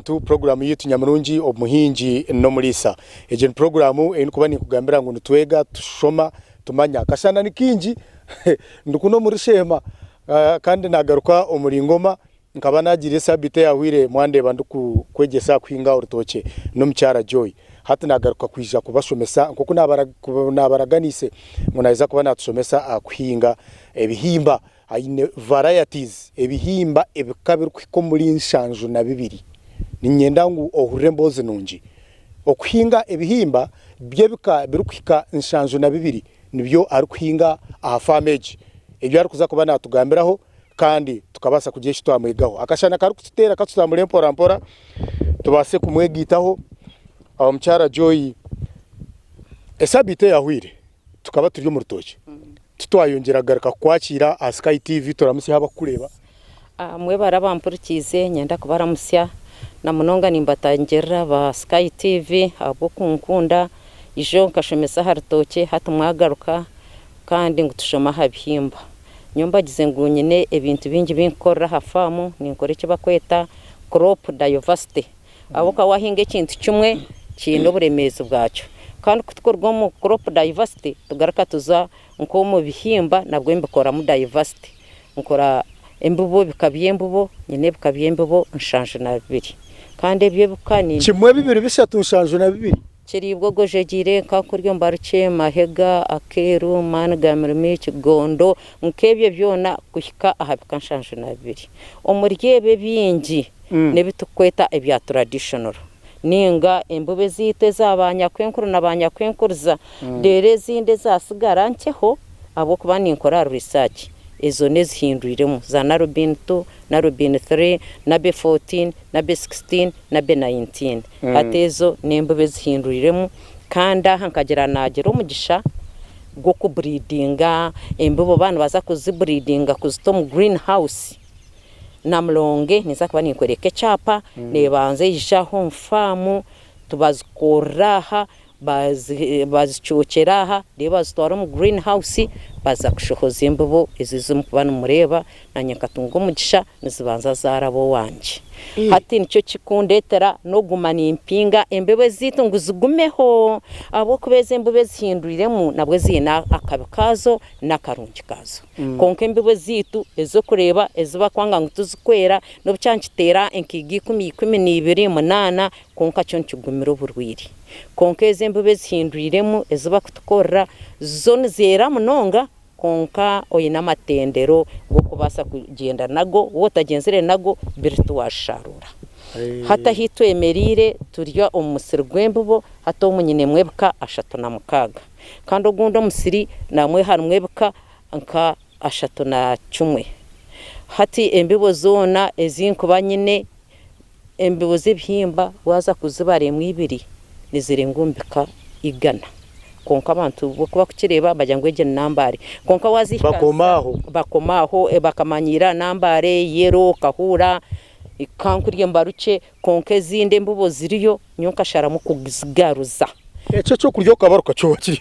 Bantu puroguraamu yaitu nyamurungi Omuhingi n'Omuriisa. Egi ni puroguraamu ei ndikuba ninkugambira ngu nitwega, tushoma, tumanya. Akashana ni kaingi ndi kunu omuri Sheema kandi naagaruka omuri Ngoma. Nkaba naagiire esaabiiti eyaahweire mwandeeba ndikukwegyesa aha kuhinga orutookye n'omukyara Joy. Hati naagaruka kwija kubashomesa nk'oku naabaraganiise ngu naija kuba naatushomesa aha kuhinga ebihimba. Aine varieties, ebihimba ebika birikuhika omuri 72. Niinyenda ngu ohurire emboozi nungi. Okuhinga ebihimba by'ebika birikuhika 72 nibyo arikuhinga aha faamu egi. Ebi arikuza kuba naatugambiraho kandi tukabaasa kugira eki twamwegaho. Akashana karikututeera katutambure mpora mpora tubaase kumwegaitaho. Omukyara Joy, esaabiiti eyahweire tukaba turi omu rutookye. Titwayongyera kugaruka kukwakiira aha Sky TV turamutsye abakukureeba. Mwebare abampurikiize nyenda kubaramutsya na munonga nimbatangirira aba Sky TV ahabw'okunkunda. Ijo nkashomesa aha rutookye hati mwagaruka kandi ngu tushome aha bihimba. Nyowe mbagize ngu nyine ebintu bingi ebi nkukorera aha faamu, ninkora eki bakweta crop diversity. Ahabw'okuba waahinga ekintu kimwe kiine oburemeezi bwakyo. Kandi ku tukuruga omu crop diversity tugaruka tuza nk'omu bihimba nabwo mbikoramu diversity. Nkora embibo ebika by'embibo, nyine ebika by'embibo 72. Kandi ebyo ebika ni. Kimwe, bibiri, bishatu, 72. Kiriibwa ogwejegyeire nka kurya ombarukye, mahega, akeeru, maani ga mirimo, ekigondo, nk'ebyo byona kuhika aha bika 72. Omuri ebyo ebingi n'ebi turikweta ebya traditional nainga embibo ezaitu eza banyakwenkuru na banyakwenkuruza reero ezindi ezatsigara nkyeho ahabw'okuba ninkora aha research ezo n'ezihindwiremu za narobin two, narobin three, nabe fourteen, nabe sixteen, nabe nineteen. Hati ezo n'embibo ezihindwiremu kandi aha nkagira naagira omugisha gw'okuburiidinga embibo baaba nibaza kuziburiidinga kuzita omu green house Namulonge ninza kuba ninkworeka ekyapa nebanza eija aha omu faamu tubazikorera aha bazicokyera aha reero bazitwara omu green house baza kushohoza embibo ezi ezimukuba nimureeba nanye nkatunga omugisha nizibanza zaraba owangye. Hati nikyo kikundetera nokuguma nimpinga embibo ezaitu ngu zigumeho ahabw'okuba ezi embibo ezihindwiremu nabwo ziine akabi kaazo n'akarungi kaazo. Kwonka embibo ezaitu ez'okureeba ezi barikwanga ngu tizikwera n'obu kyaba nikiteera enkaiga ikumi, 12, munaana, kwonka kyo nikigumira oburwaire. Kwonka ezi embibo ezihindwiremu ezi barikutukorera zo nizeera munonga kwonka oine amatendero g'okubaasa kugyenda nago, waaba otagyenzire nago biri tiwaasharuura. Hati ahu twemereire turi omu musiri gw'embibo hati omu nyinemu ebika 36. Kandi ogundi omusiri namwo harimu ebika nka 31. Hati embibo zoona ezi nkuba nyine, embibo z'ebihimba waaza kuzibara emwe ibiri nizirenga omu bika igana. Kwonka abantu bo ku bakukireeba bagira ngu egi ni Nambaare. Kwonka waazihika Bakoma aho. Bakoma aho bakamanyiira Nambaare, Yero, Kahuura, Kankurye Mbarukye. Kwonka ezindi embibo ziriyo nyowe nkasharamu kuzigaruza. Ekyo ekyokurya okabaruka kyoba kiri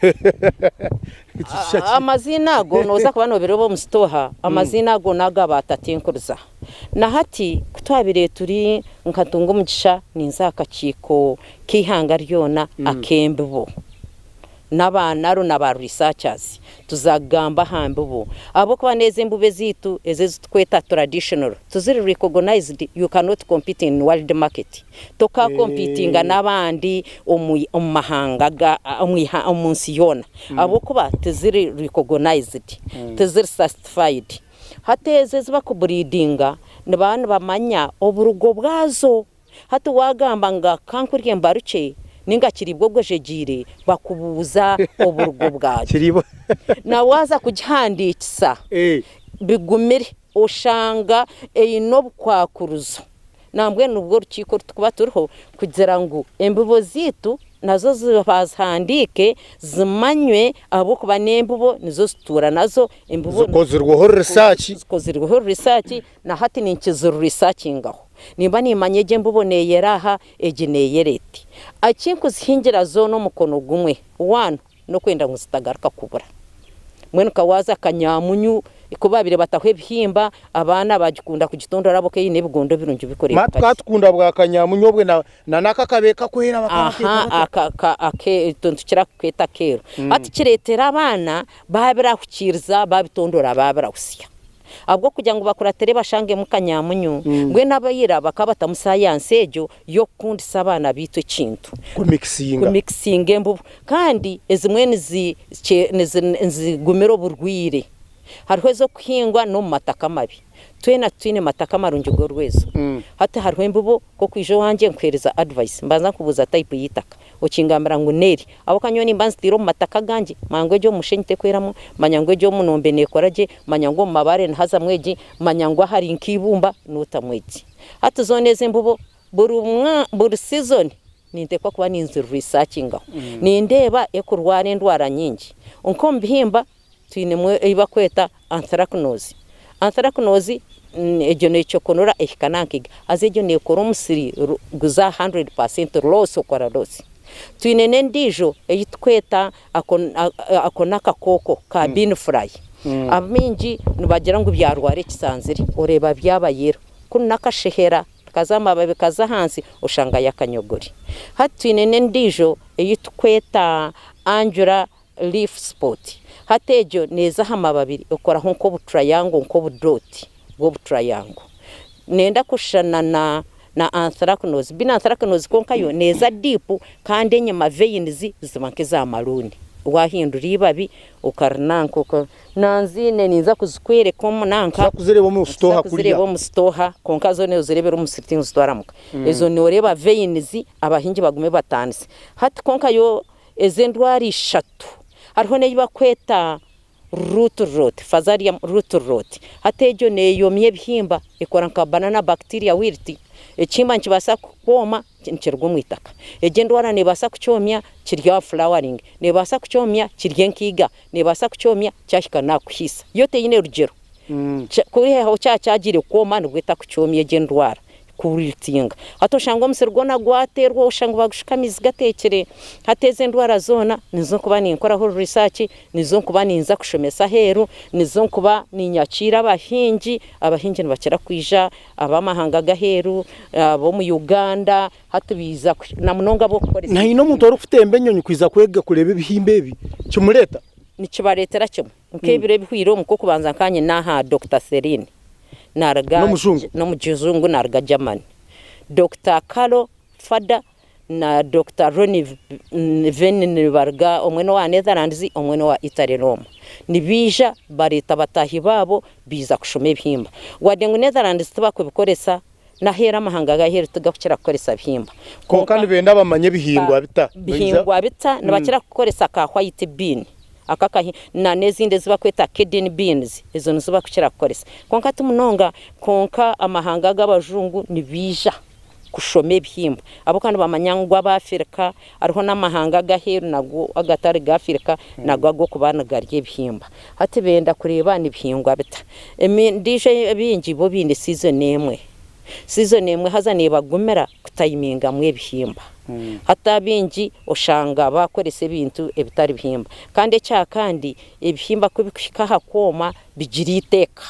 Amaziina ago nooza kuba noobireeba omu sitooha, amaziina ago n'aga baatatenkuriza. Na hati ku twabaire turi nkatunga omugisha ninza aha kakiiko k'eihanga ryona ak'embibo. N'aba NARO na ba researchers tuza kugamba aha mbibo ahabw'okuba n'ezi embibo ezaitu ezi eziturikweta traditional tiziri recognized you cannot compete in world market toka competinga n'abandi omu omu mahanga ga omu iha omu nsi yoona ahabw'okuba tiziri recognized tiziri certified hati ezi ezi bakubreedinga nibaba nibamanya oburugo bwazo. Hati waagamba ngu ka nkurye mbarukye nainga kiriibwa ogwejegyeire, bakubuuza oburugo bwakyo. Na waaza kugihandiikisa bigumire, oshanga eine obukwakurizo. Nambwenu nibwo orukiiko oru turikuba turiho kugira ngu embibo zaitu nazo bazihandiike zimanywe ahabw'okuba n'embibo nizo zituura nazo, embibo Zikozirweho research. Zikozirweho research. Na hati ninkizirisakingaho. Nimba nimmanya egi embibo neeyera aha, egi neeyera eti. Eki nkuzihingira zoona omukono gumwe, one, n'okwenda ngu zitagaruka kubura. Mbwenu ka waaza kanyamunyu, Ku baabaire bataho ebihimba, abaana baagikunda kugitondora ahabw'okuba eine ebigondo birungi bikureebeka gye. Tukakunda bwa kanyamunyu obwe na n'aka akabeeka kwera bakaba bakeeta bata? Aha, aka nitukira kukeeta akeeru. Hati kireetera abaana baabirahukiiriza baabitondora baabirahusya. Ahabw'okugira ngu bakuratire bashangemu kanyamunyu, mbwenu aba ira bakaba batamu sayansi egyo y'okukundisa abaana baitu ekintu. Kumikisinga. Kumikisinga embubo. Kandi ezimwe nizigumira oburwaire. Hariho ez'okuhingwa n'omu mataka mabi. Twena titwine mataka marungi g'orwezo. Hati hariho embibo nk'okwija owangye nkuheereza advice, mbanza nkubuuza type y'eitaka, okingambira ngu n'eri. Ahabw'okuba nyowe nimba nziteire omu mataka agangye, manya ngu egi omu mushenyi tekweramu, manya ngu egi omu nombe neekora gye, manya ngu omu mabaare nihazamu egi, manya ngu ahari nk'eibumba nootamu egi. Hati zoona ezi embibo buri season ninteekwa kuba ninzi researchingaho. Nindeeba ekurwara endwara nyingi. Nk'omu bihimba twinemu ei barikweta anthracnose. Anthracnose egyo neecokonora ehika n'aha nkiga haza egyo neekora omusiri guza aha 100% loss okora loss. Twine n'endiijo ei turikweta ako n'akakooko ka bean fly. Abaingi nibagira ngu byarwara ekisanzire oreeba byaba yellow kunu n'akashehera kaza aha mababi kaza ahansi oshangayo akanyogori. Hati twine n'endiijo ei turikweta angular leaf spot. Hati egyo neeza aha mababi ekoraho nk'obutrayango nk'obudooti bw'obutrayango. Neenda kushushana na na anthracnose. Binu anthracnose kwonka yo neeza deep kandi enyima veins ziba nk'eza maroon. Waahindura eibabi okarinanka oka nanziine ninza kuzikworeka omu nanka. Tuza kuzireeba omu sitooha Tuza kuzireeba kuriya. omu sitooha kwonka zo noozireebera omu siri tinzitwara muka. Ezo nooreeba veins abahingi bagume bataanise. Hati kwonka yo Ezo endwara ishatu hariho n'ei barikweta root rot, fusarium root rot. Hati egyo neeyomya ebihimba ekora nka banana bacteria wilt. Ekihimba nikibaasa kwoma nikiruga omu itaka. Egyo endwara neebaasa kukyomya kiri aha flowering, neebaasa kukyomya kiri enkiga, neebaasa kukyomya kyahika n'aha kuhiisa. Yo teine rugyero. Kwihaho kyaba kyagiire kwoma nibwo etakukyomya egyo endwara. Kuwiltinga. Hati oshanga omusiri gwona gwateerwa oshanga bagushuka amaizi gateekire. Hati ezi endwara zoona nizo nkuba ninkoraho research, nizo nkuba ninza kushomesa aheeru, nizo nkuba ninyakiira abahingi, abahingi nibakira kwija ab'amahanga g'aheeru, ab'omu Uganda, hati baija na munonga ab'okukoresa. Haine omuntu orikutemba enyonyi kwija kwega kureeba ebihimba ebi kimureeta? Nikibareetera kimwe. Nk'ebiro ebihweire omu kw'okubanza nkaba nyine aha Dokita Celine naruga N'omujungu? N'omujungu naruga Germany. Dokita Carlo Fada na Dokita Ronnie Venn nibaruga omwe n'owa Netherlands omwe n'owa Italy Rome. Nibaija bareeta bataahi baabo baija kushoma ebihimba. Wadde ngu Netherlands tibakubikoresa n'aheeru amahanga g'aheeru tigakukira kukoresa bihimba. Kwonka nibenda bamanye bihingwa bita. Bihingwa bita, nibakira kukoresa ka white bean aka akahi na n'ezindi ezi barikweta kidney beans ezo nizo barikukira kukoresa. Kwonka ti munonga, kwonka amahanga ag'abajungu nibaija kushoma ebihimba ahabw'okuba nibamanya ngu ab'Afirika hariho n'amahanga ag'aheeru nago agatari g'Afirika nago ag'okuba nigarya ebihimba. Hati benda kureeba nibihingwa bita. Endiijo abaingi bo baine season emwe. Season emwe haza nebagumira kutayimingamu ebihimba. Hati abaingi oshanga bakoresa ebintu ebitari bihimba. Kandi ekyakandi ebihimba kubikuhika aha kwoma bigira eiteeka.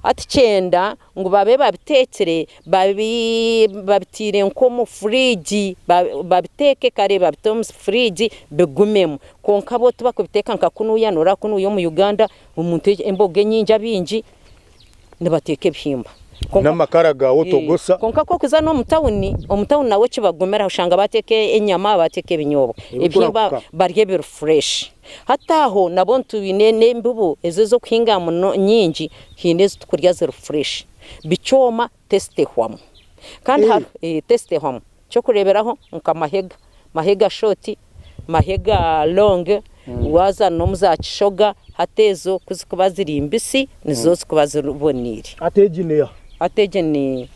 Hati kyenda ngu babe babiteekire, babiteire nk'omu furiigi, babiteeke kare babite omu furiigi bigumemu. Kwonka bo tibakubiteeka nka kunuya, noreeba kunuya omu Uganda omuntu emboga enyingi abaingi nibateeka ebihimba. N'amakara gaawe otogosa. Kwonka ku orikuza n'omu tawuni, omu tawuni nawe kibagumira oshanga baateeka enyama, baateeka ebinyobwa. Ebihimba barya ebiri fureshi. Hati aho nabwo nitwine n'embibo ezo ez'okuhinga nyingi, haine ezi tukurya ziri fureshi. Bikyoma tesiti ehwamu. Kandi tesiti ehwamu. Eky'okureeberaho nka mahega, mahega shoti, mahega longi, waaza n'omu za kishoga, hati ezo ku zikuba ziri mbisi nizo zikuba ziboneire. Hati egi neeha? Hati egi ni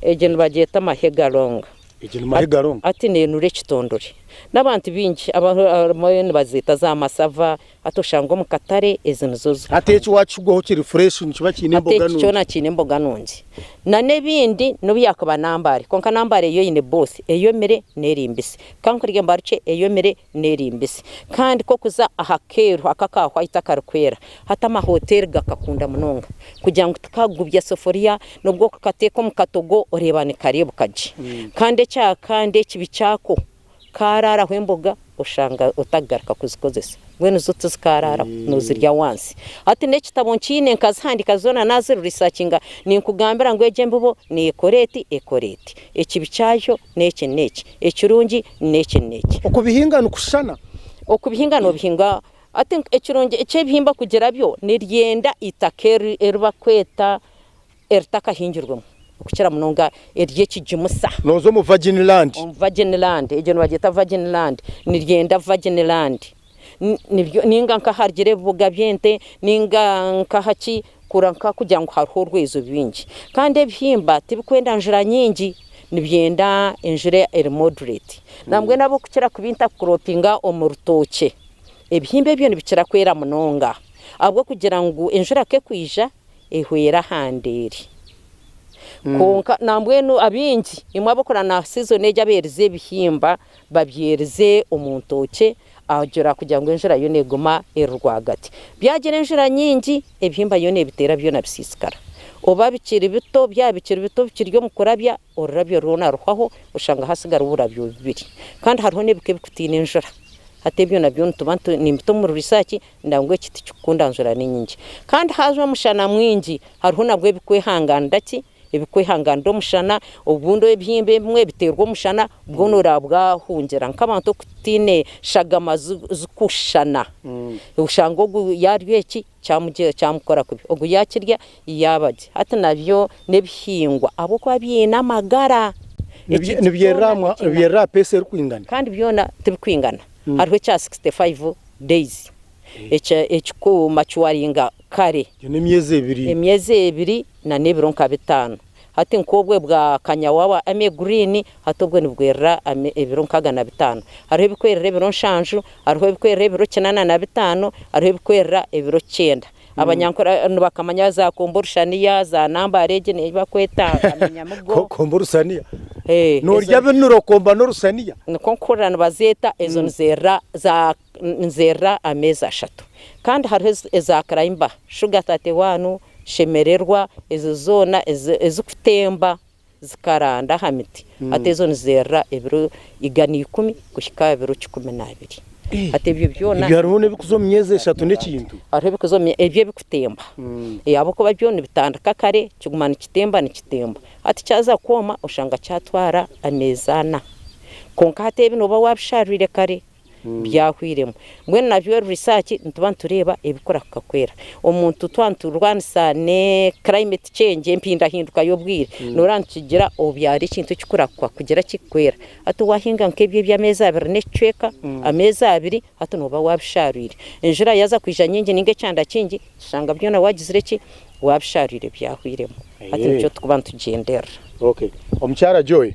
egi nibagyeta mahega longa. Egi ni mahega longa? Hati neenura ekitondore. N'abantu baingi abamwe nibazeeta za masava hati oshanga omu katare ezo nizo zi. Hati eki wakigwaho kiri fresh nikiba kiine Hati emboga eki nungi. kyona kiine emboga nungi. Na n'ebindi n'obu yaakuba nambare kwonka nambare yo eine both eyomire n'eri mbisi. Kankurye mbarukye eyomire n'eri mbisi. Kandi k'okuza aha keeru aka aka white akarikwera hati amahoteeri gakakunda munonga kugira ngu tikagubya sefuriya n'obu orikukateeka omu katogo oreeba nikareebeka gye. Kandi ekya kandi ekibi kyako kaaraaraho emboga oshanga otarigaruka kuzikozesa mbwenu zo tizikaaraaraho noozirya wansi. Hati n'ekitabo nkiine nkazihandiika zoona naazirisakinga ninkugambira ngu egi embibo neekora eti ekora eti, ekibi kyayo n'eki n'eki, ekirungi n'eki n'eki. Okubihinga nikushushana? Okubihinga noobihinga hati ekirungi eky'ebihimba kugira byo niryenda eitaka eri barikweta eritakahingirwemu okukira munonga ery'ekigimusa. Nooza omu virgin land. Omu virgin land, egyo nibagyeta virgin land, niryenda virgin land. Ninga nk'aharugyire ebibuga by'ente, ninga nk'ahaki, kura nka kugira ngu hariho orwezo rwingi. Kandi ebihimba tibikwenda njura nyingi, nibyenda enjura eri moderate. Nambwenu abarikukira kubintakuropinga omu rutookye, ebihimba ebyo nibikira kwera munonga ahabw'okugira ngu enjura ku erikwija, ehwera aha ndeere. Kwonka nambwenu abaingi imwe ab'okurora na sizoni egi abeerize ebihimba babyerize omu ntookye agira kugira ngu enjura yo neeguma eri rwagati. Byagira enjura nyingi ebihimba yo neebiteera byona bisiisikara. Oba bikiri bito byaba bikiri bito bikiri omu kurabya orurabyo rwona ruhwaho oshanga hasigara oburabyo bubiri. Kandi hariho n'ebika ebikutiina enjura hati ebyo nabyo nituba nimbita omu risaaki Nangwa eki tikikukunda njura ni nyingi. Kandi haajwa omushana mwingi, hariho nabwo ebikwehanganira ki? Ebikwehanganira omushana, obundi ebihimba ebimwe biteerwa omushana, bwona oraaba bwahungira. Nk'abantu oku tutaine shagama zirikushushana, oshanga ogu yaarya eki kyamukora kubi, ogu yaakirya yaaba gye. Hati nabyo n'ebihingwa ahabw'okuba biine amagara. Nibyerera aha peesa erikwingana? Kandi byona tibikwingana. Hariho ekya 65 days ekikumacuwaringa kare. Egyo n'emyezi ebiri. Emyezi ebiri na n'ebiro nka bitaano. Hati nk'obwe bwa kanyawawa ame green hati obwe nibwerera ebiro nkaaga na bitaano. Hariho ebikwerera ebiro nshanju, hariho ebikwerera ebiro kinaana na bitaano, hariho ebikwerera ebiro kyenda. Abanyankore nibakamanya za komborushaniya, za nambare egi ei barikweta kamenyamigo. Komborusaniya? Noorya binura okomba n'orusaniya? Nikwo nkuhurira nibazeeta ezo nizerera za nizerera ameezi ashatu. Kandi hariho eza climber, sugar 31, shemererwa, ezo zoona ezikutemba zikaranda aha miti. Hati ezo nizerera ebiro igana ikumi kuhika aha biro kikumi n'abiri. Hati ebyo byona. Ebyo hariho n'ebikuza omu myezi eshatu n'ekintu? Hariho ebikuza omu ebyo ebikutemba. Ahabw'okuba byo nibitandika kare kiguma nikitemba nikitemba. Hati kyaza kwoma oshanga kyatwara ameezi ana. Kwonka hati ebi nooba waabisharwire kare byahwiremu. Mbwenu nabyo research nituba nitureeba ebikurahuka kwera. Omuntu twaba niturwanisa ne climate change empindahinduka y'obwire, noreeba nitugira obyara ekintu ekikurahuka kugira ki kwera. Hati wahinga nk'ebyo eby'ameezi abiri n'ekicweka, ameezi abiri, hati nooba waabisharwire. Enjura yaaza kwija nyingi ninga ekyanda kingi, oshanga byona waagizire ki, waabisharwire byahwiremu. Hati nikyo turikuba nitugyenderera. Okay. Omukyara Joy,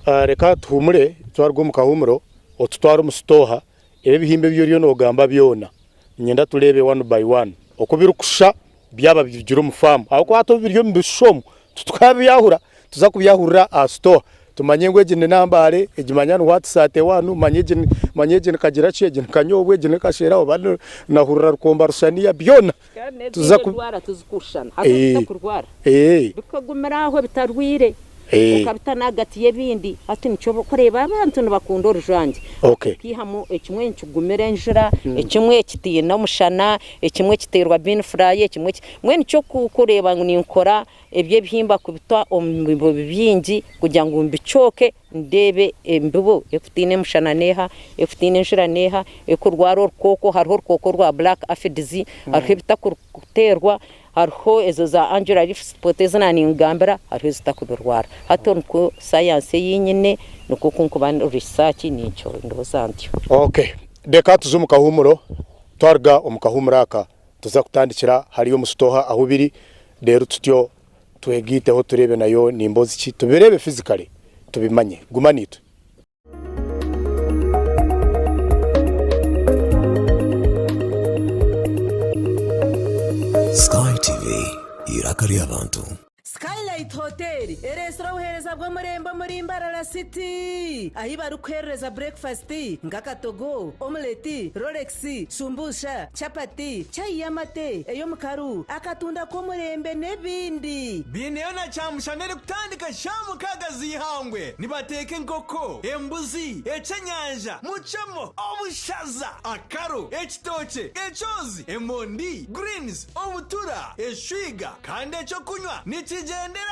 reka tuhumure twaruga omu kahuumuro otutware omu sitooha, ebi ebihimba ebi oriyo noogamba byona niinyenda tureebe one by one oku birikushusha byaba bigire omu faamu ahabw'okuba hati obu biri omu bishusha omu titukabyahura tuza kubyahurira aha sitooha tumanye ngu egi ni Nambaare, egi manya ni what thirty one, manya egi manya egi ni kagira ki, egi ni kanyobwa, egi ni kashera oba nahurira rukomba rushaniya byona Kandi tuza n'ezindi ku endwara tizikushushana. Hariho ebitakurwara bikagumira aho bitarwire okabita n'ahagati y'ebindi. Hati nikyo orikureeba abantu nibakunda orujwangye. Okaihamu ekimwe nikigumira enjura, ekimwe kitiina omushana, ekimwe kiteerwa bean fly, ekimwe mbwenu nikyo orikureeba ngu ninkora eby'ebihimba kubita omu bibo bingi kugira ngu mbicooke Ndeebe embibo ekutiina emushana neeha, ekutiina enjura neeha, ekurwara orukooko, hariho orukooko rwa black aphids, hariho ebitakuteerwa, hariho ezo za angular leaf spot ezi naaninkugambira, hariho ezitakubirwara. Hati nikwo sayansi ei nyine, nikwo oku nkuba research nincondooza ntyo. Okay, reka tuze omu kahuumuro, twaruga omu kahuumuro aka tuza kutandikira hariya omu sitooha ahu biri, reero tutyo Twegaiteho tureebe nayo ni mboozi ki, tubireebe physically tubimanye. Guma naitwe. Sky TV, eiraka ry'abantu. Skylight Hotel ereetsire obuheereza bw'omurembe omuri Mbarara City ahi barikuheerereza burekifasiti nk'akatogo, omuleti, rolex, shumbusha, chapati, chai y'amate, ey'omukaru, akatunda k'omurembe n'ebindi. Baineyo na kyamushana erikutandika shaaha mukaaga z'eihangwe. Nibateeka enkoko, embuzi, eky'enyanja, mucemo, obushaza, akaro, ekitookye, ekyozi, emondi, greens, obutura, eshwiga kandi eky'okunywa nikigyenderaho.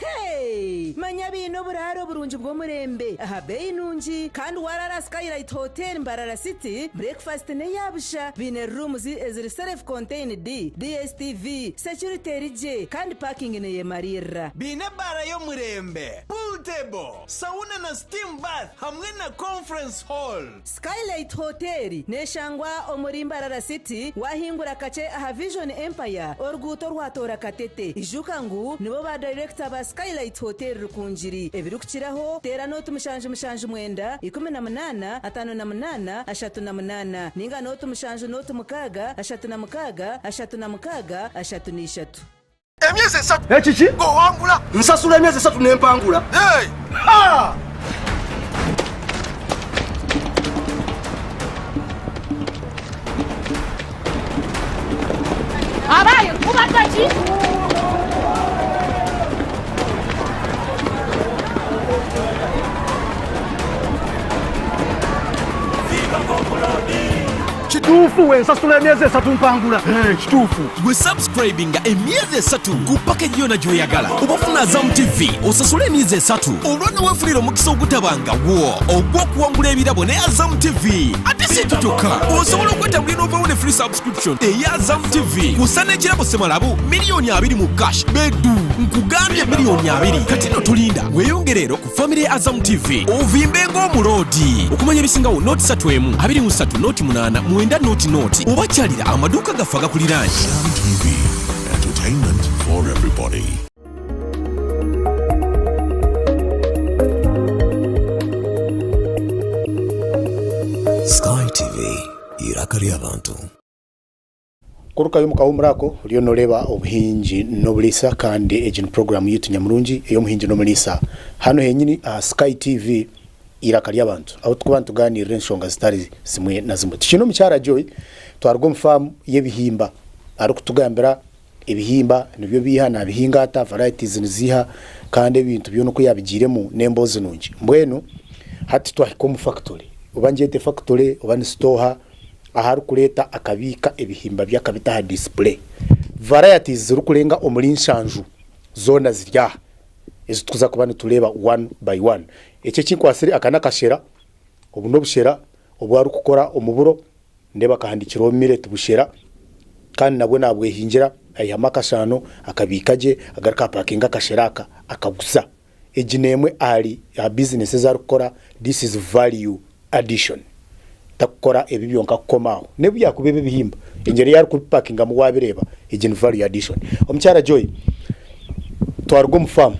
Hey! Manya baine oburaaro burungi bw'omurembe aha beeyi nungi kandi waraara Skylight Hotel Mbarara City, breakfast n'eya busha. Baine rooms eziri self contained, DSTV, security eri gye kandi parking neyemariirira. Baine ebaara y'omurembe, pool table, sauna na steam bath hamwe na conference hall. Skylight Hotel neshangwa omuri Mbarara City wahingura kakye aha Vision Empire oruguuto orwatoora Katete. Ijuka ngu nibo ba dayirekita ba Skylight Hotel Rukungiri. Ebirikukiraho teera nooti 779 18 58 38 ninga nooti 7 nooti 6 36 36 33. Emyezi esatu. Ekiki? Ng'owangula. Nsasula emyezi esatu nempangula. Hey! Ha! Abaye kubata ki? Kituufu wensasula emyezi esatu mpangula. Hey, kituufu. Gwe subscribinga emyezi esatu ku package yona gy'oyagala oba ofuna Azam TV osasule emyezi esatu olwo newefunira omukisa ogutabangawo ogw'okuwangula ebirabo ne Azam TV. Ate si ekyo kyokka, osobola okwetambulira n'ovaawo ne free subscription eya Azam TV kusa n'ekirabo semalabu 20,000,000 mu cash bedu. Nkugambye 20,000,000. Kati no tulinda weeyongere ero ku famire ya Azam TV ovimbe ng'omuloodi. Okumanya ebisingawo noti satu emu abiri mu ssatu noti munaana mwenda noti noti oba kyalira amaduuka gaffe agakuliraanye. Azam TV, entertainment for everybody. Sky TV, eiraka ry'abantu. Kurukayo omu kahumuro ako oriyo noreeba obuhingi n'oburiisa kandi egi ni puroguramu yaitu nyamurungi ey'omuhingi n'omuriisa hanu henyini aha Sky TV eiraka ry'abantu ahu turikuba nitugaaniirira enshonga zitari zimwe na zimwe. Tukiine omukyara Joy twaruga omu faamu y'ebihimba arikutugambira ebihimba nibyo biiha nabihinga ata, varieties niziiha kandi ebintu byona oku yabigiiremu n'emboozi nungi. Mbwenu hati twahika omu factory oba ngyete factory oba ni sitooha ahu arikureeta akabiika ebihimba bye akabita aha display. Varieties zirikurenga omuri nshanju zoona ziri aha ezi turikuza kuba nitureeba one by one. Eki ekinkwatsire aka n'akashera, obu n'obushera obu arikukora omu buro, ndeeba akahandiikirweho millet bushera kandi nabwo nabwehingira aihamu akashaano akabiika gye agaruka apakinga akashera aka akaguza. Egi n'emwe ahari aha bizinesi ezi arikukora, this is value addition. Takukora ebi byonka kukoma aho n'obu byakuba ebi ebihimba engyero ei arikubipakingamu waabireeba egi ni value addition. Omukyara Joy twaruga omu faamu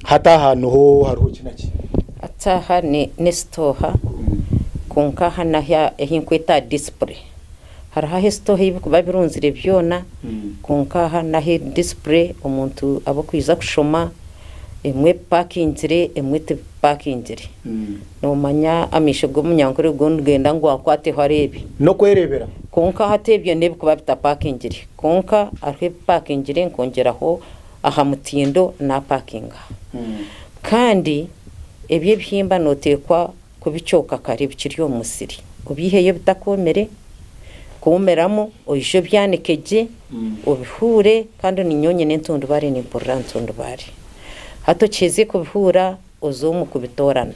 hati aha niho hariho ki na ki? Hati aha ni sitooha kwonka aha naho ahu nkweta display. Hariho ahu esitooha ei birikuba birunzire byona kwonka aha naho display omuntu abu arikwija kushoma emwe epakingire emwe tepakingire. Noomanya amaisho g'omunyankore go nigenda ngu akwateho areebe. N'okwereebera. Kwonka hati ebyo n'ebirikuba bitapakingire. Kwonka hariho ebipakingire nkongyeraho aha mutindo naapakinga. Kandi eby'ebihimba nooteekwa kubicooka kare bikiri omu musiri. Obiiheyo bitakoomire, kwomeramu oije obyanike gye, obihuure kandi niinyowe nyine entundubaare nimpurira aha ntundubaare. Hati okiheze kubihuura oze omu kubitoorana.